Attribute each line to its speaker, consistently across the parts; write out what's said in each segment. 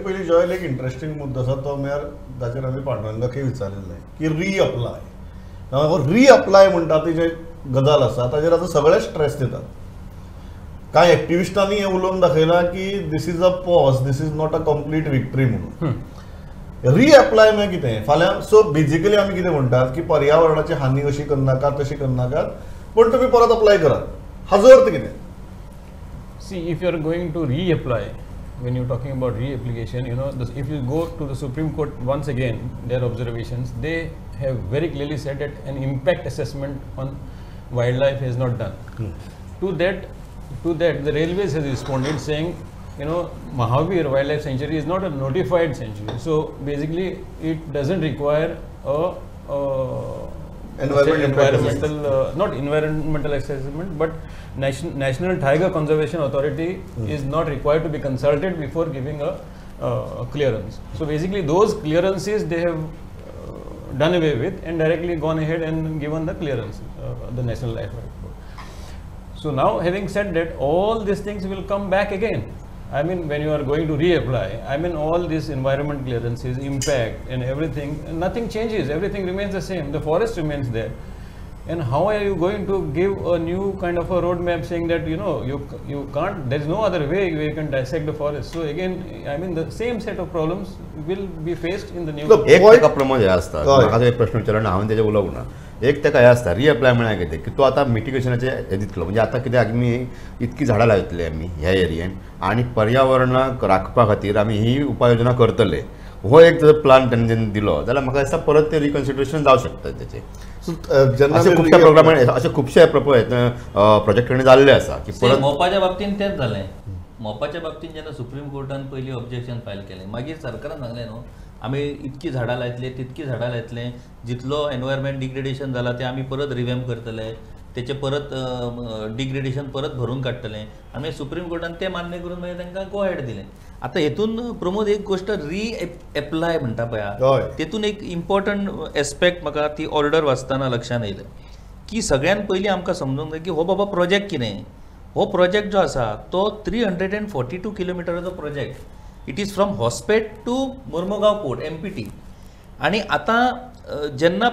Speaker 1: पयलीं जॉयल एक इंट्रस्टिंग मुद्दो आसा तो म्हळ्यार ताचेर आमी पांडुरंगाकय विचारिल्लें की रिअप्लाय रिअप्लाय म्हणटा ती जे गजाल आसा ताजेर आतां सगळे स्ट्रेस दितात. कांय एक्टिविस्टांनी हें उलोवन दाखयलां की this is a pause, this is not a complete victory म्हणून. रिअप्लाय म्हळ्यार कितें फाल्यां? सो बेजिकली आमी कितें म्हणटात की पर्यावरणाची हानी अशी करनाकात तशी करनाकात, पूण तुमी परत अप्लाय करात. हाजो अर्थ कितें?
Speaker 2: See, if you are going to reapply, when you're talking about reapplication, you know, this, if you go to the Supreme Court once again, their observations, they have very clearly said that an impact assessment on wildlife is not done. To that, the railways has responded saying, you know, Mahavir Wildlife Sanctuary is not a notified sanctuary. So basically, it doesn't require a environmental, not environmental assessment, but National Tiger Conservation Authority is not required to be consulted before giving a clearance. So basically, those clearances they have done away with and directly gone ahead and given the clearance, the National Life Board. So now, having said that, all these things will come back again. I mean, when you are going to reapply, I mean, all these environment clearances, impact and everything, nothing changes, everything remains the same, the forest remains there. And how are you going to give a new kind of a roadmap saying that, you know, you can't, there is no other way where you can dissect the forest. So again, I mean, the same set of problems will be faced in the new.
Speaker 3: एक ताका प्रमोद हें आसता, म्हाका एक प्रश्न विचारलो हांवें तेजेर उलोवंक ना. एक ताका हें आसता रिअप्लाय म्हळ्यार कितें की तो आतां मिटिगेशनाचें हें दितलो, म्हणजे आतां कितें आमी इतकी झाडां लायतले आमी ह्या एरियेन आनी पर्यावरणाक राखपा खातीर आमी ही उपाय योजना करतले, हो एक जर प्लान तांणी दिलो जाल्यार म्हाका दिसता परत ते रिकन्सिडरेशन जावं शकता तेचें. अशे खुबशे प्रोग्राम अशे खुबशे प्रोजेक्ट जाल्ले आसा की परत
Speaker 4: मोपाच्या बाबतींत तेंच जालें. मोपाच्या बाबतींत जेन्ना सुप्रीम कोर्टान पयलीं ऑब्जेक्शन फायल केलें, मागीर सरकारान सांगलें न्हू आमी इतकी झाडां लायतले तितकी झाडां लायतले, जितलो एनवायरमेंट डिग्रेडेशन जाला तें आमी परत रिवेम्प करतले, तेचें परत डिग्रेडेशन परत भरून काडटले. आनी सुप्रीम कोर्टान तें मान्य करून मागीर तांकां गो हेड दिलें. आतां हेतून प्रमोद एक गोश्ट री एप्लाय म्हणटा पळय, तेतून एक इम्पॉर्टंट एस्पेक्ट म्हाका ती ऑर्डर वाचतना लक्षांत येयलें की सगळ्यान पयलीं आमकां समजूंक जाय की हो बाबा प्रोजेक्ट कितें. हो प्रोजेक्ट जो आसा तो 342 किलोमिटराचो project. It is from Hospet to Mormugao port MPT. आनी आतां जेन्ना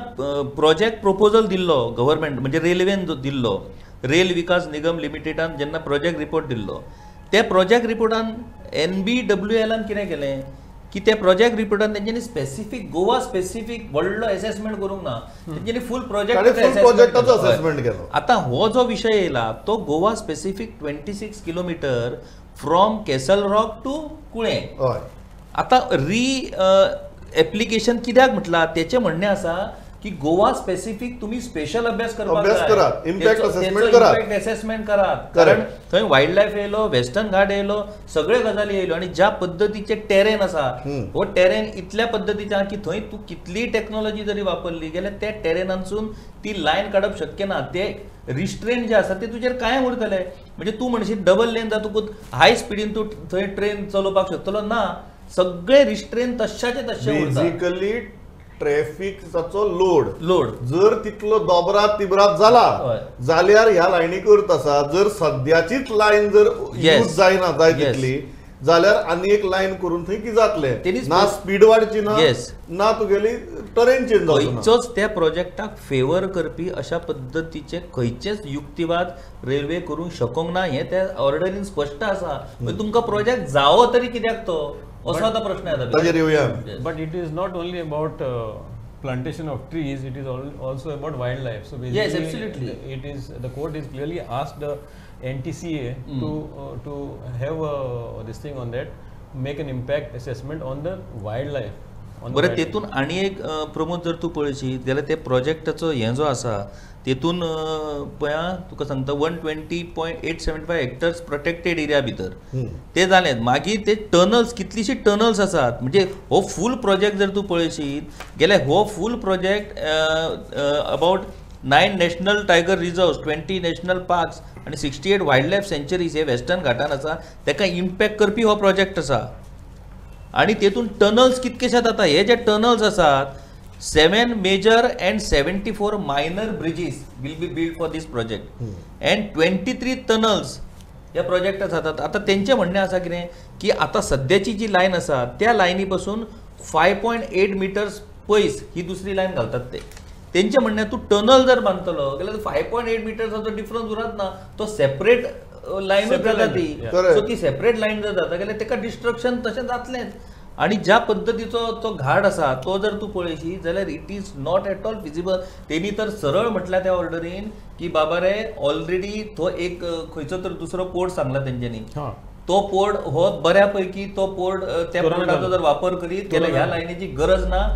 Speaker 4: प्रोजेक्ट प्रोपोजल दिल्लो गव्हर्मेंट म्हणजे रेल्वेन जो दिल्लो, रेल विकास निगम लिमिटेडान जेन्ना प्रोजेक्ट रिपोर्ट दिल्लो, त्या प्रोजेक्ट रिपोर्टान NBWLान कितें केलें की त्या प्रोजेक्ट रिपोर्टान तेंच्यांनी स्पेसिफीक गोवा स्पेसिफीक व्हडलो एसेसमेंट करूंक ना, तेंच्यांनी फूल
Speaker 1: प्रोजेक्टाचो असेसमेंट केलो.
Speaker 4: आतां हो जो विशय येयला तो Goa specific 26 kilometre from Castle Rock to Kulem. आतां री एप्लिकेशन कित्याक म्हटलां तेचें म्हणणें आसा की गोवा स्पेसिफीक तुमी स्पेशल अभ्यास करपाक
Speaker 1: जाय, इम्पॅक्ट
Speaker 4: असेसमेंट करात, कारण थंय वायल्ड लायफ येयलो, वेस्टर्न घाट येयलो, सगळे गजाली येयल्यो आनी ज्या पद्दतीचे टेरेन आसा हो टेरेन इतल्या पद्दतीचे आहा की थंय तूं कितलीय टॅक्नोलॉजी जरी वापरली जाल्यार त्या टेरेनांतसून ती लायन काडप शक्य ना. ते रिस्ट्रेन जे आसा ते तुजेर कायम उरतले. म्हणजे तूं म्हणशीत डबल लेन जातकूच हाय स्पिडीन तूं थंय ट्रेन चलोवपाक शकतलो ना, सगळे रिस्ट्रेन तश्याचे तश्शे उरता.
Speaker 1: बेजिकली ट्रॅफिकाचो लोड
Speaker 4: लोड
Speaker 1: जर तितलो दोबरात तिबरात जाला जाल्यार ह्या लायनीक अर्थ आसा. जर सद्याचीच लायन जर यूज जायना जाय तितली जाल्यार आनी एक लायन करून थंय कितें जातलें ना, स्पीड वाडची ना, ना तुगेली टरेन चेंज जावचो ना.
Speaker 4: खंयचोच त्या प्रोजेक्टाक फेवर करपी अशा पद्दतीचे खंयचेच युक्तिवाद रेल्वे करूंक शकूंक ना हें त्या ऑर्डरीन स्पश्ट आसा. तुमकां प्रोजेक्ट जावो तरी कित्याक तो असो आतां प्रश्न येता.
Speaker 1: ताजेर येवया.
Speaker 2: But it is not only about plantation of trees, it is also about wildlife. So basically,
Speaker 4: yes, absolutely,
Speaker 2: it is, the court is clearly asked the NTCA to have this thing on that, make an impact assessment on the wildlife.
Speaker 4: बरें, तेतून आनी एक प्रमोद जर तूं पळयशी जाल्यार ते प्रोजेक्टाचो हें जो आसा तेतून पळया तुका सांगता 120.875 हेक्टर्स प्रोटेक्टेड एरिया भितर ते जालें. मागीर ते टनल्स कितलीशीं टनल्स आसात, म्हणजे हो फूल प्रोजेक्ट जर तूं पळयशीत जाल्यार हो full project about 9 national tiger reserves, 20 national parks आनी 68 वायल्ड लायफ सँच्युरीज हे वेस्टर्न घाटान आसा, तेका इम्पॅक्ट करपी हो प्रोजेक्ट आसा. आनी तेतून टनल्स कितकेशेच आतां हे जे टनल्स आसात 7 major and 74 minor bridges will be built for this project and 23 tunnels ह्या प्रोजेक्टाक जातात. आतां तेंचें म्हणणें आसा कितें की आतां सद्याची जी लायन आसा त्या लायनी पासून 5.8 मिटर्स पयस ही दुसरी लायन घालतात. ते तेंचे म्हणणें तूं टनल जर बांदतलो जाल्यार 5.8 मिटर्साचो डिफरन्स उरत ना, तो सेपरेट लायनूच जाता ती. सो ती सेपरेट लायन जर जाता जाल्यार तेका डिस्ट्रक्शन तशें जातलेंच. आनी ज्या पद्दतीचो तो घाट आसा तो जर तूं पळयशी जाल्यार it is not at all feasible. तेणी तर सरळ म्हटल्यार त्या ऑर्डरीन की बाबा रे ऑलरेडी तो एक खंयचो तर दुसरो पोर्ट सांगला तेंच्यांनी, तो पोर्ट हो बऱ्या पैकी तो पोर्ट त्या पोर्टाचो जर वापर करीत जाल्यार ह्या लायनीची गरज ना.